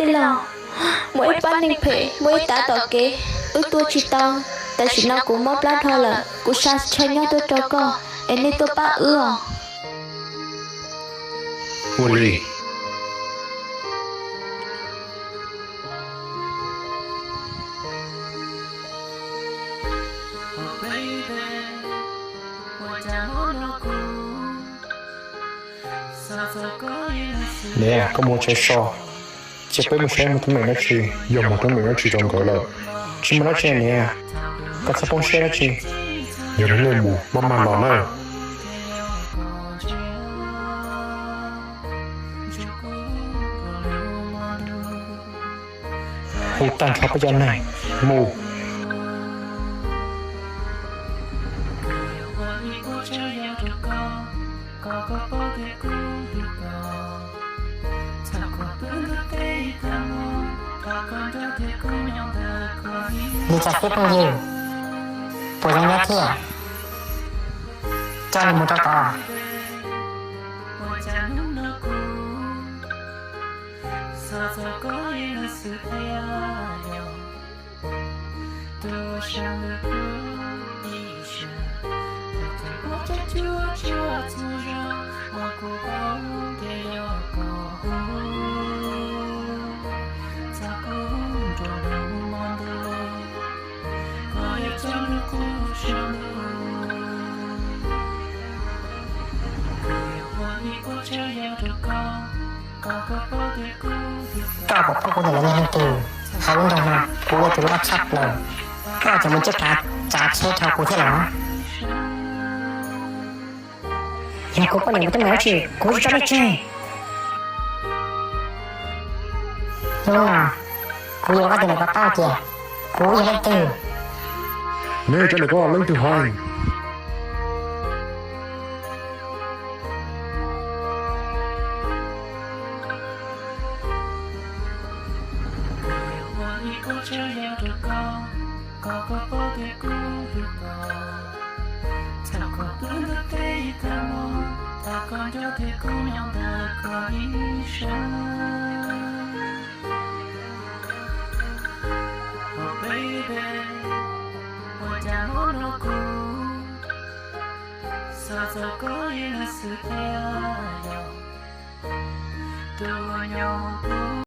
Los, muaj ib pab neeg phem muaj ib tav tom kev, wb tuaj tsis tau. Tam sim no kuv mob plab dhau lawm, kuv xa chaw nyob tuaj rau koj es nej tuaj pab wb os. Ua li. Niam, koj mus tsev so, cia peb mus saib muaj teeb meem dab tsi. Yog muaj teeb meem dab tsi rau nkawd lawm? Tsis muaj dab tsi niam, koj txhob poob siab dab tsi. Yog li nej mus maj maj los nawb. Hu tag nrho peb cov neeg mus. Li cas xwb phooj ywg, puas zoo nyob thiab? Coj nws mus rau tod. Koj puas paub kuv yog leej twg? Hauv lub nroog no kuv yog tus loj tshaj plaws, koj tseem mus tsiab kav tsav tsheb rau kuv thiab los? Yog kuv poj niam kuv twb mus dab tsi, kuv tsis tso nej tseg. Hnub no kuv yuav ua koj tus niam pab paub tias kuv yog leej twg. Neb cov niam pog leej twg hais?